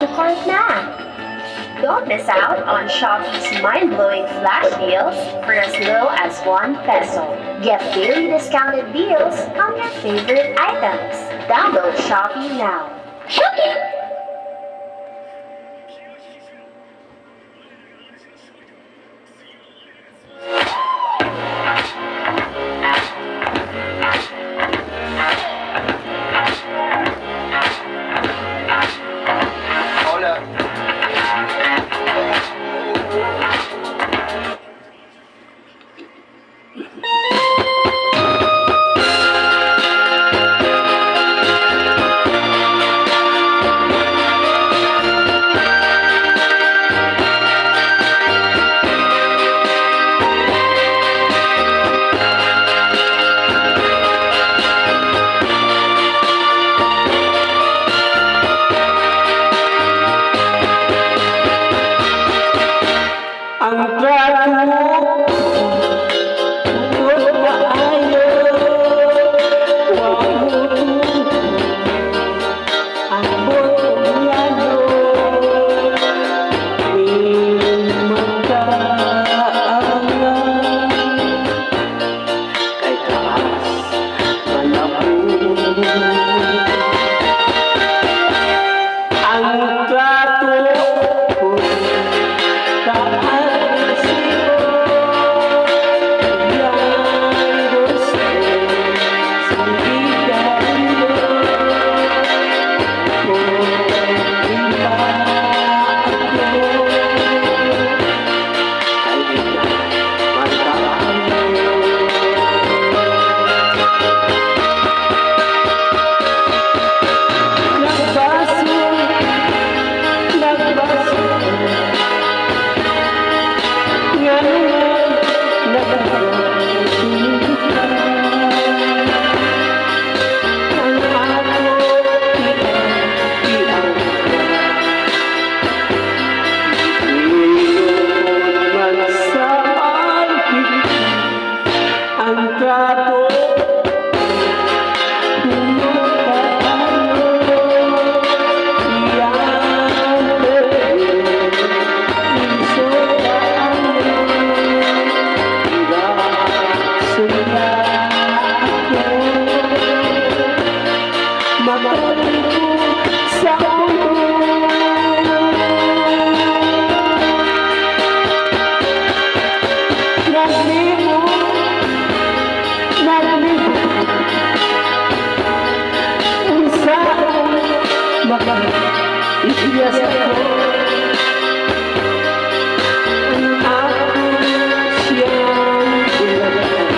To cart na! Don't miss out on Shopee's mind-blowing flash deals for as low as ₱1. Get daily discounted deals on your favorite items. Download Shopee now. Shopee! Hola. Ang trato tungkol kaayo, wa mo ang buong magkaangan kay taas manapun ang trato kaayo yang gusto sigarilyo kung ako kay magkaayo. Nagbaso, nagbaso, nga naman nagbaso ang ako iang Ilon man sa alpik ang trato sa ulo. Naglibot, naglibot, unsaon maka-iyas ako ang ako siyang ulagan.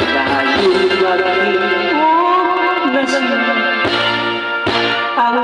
Dahil maging na siya ang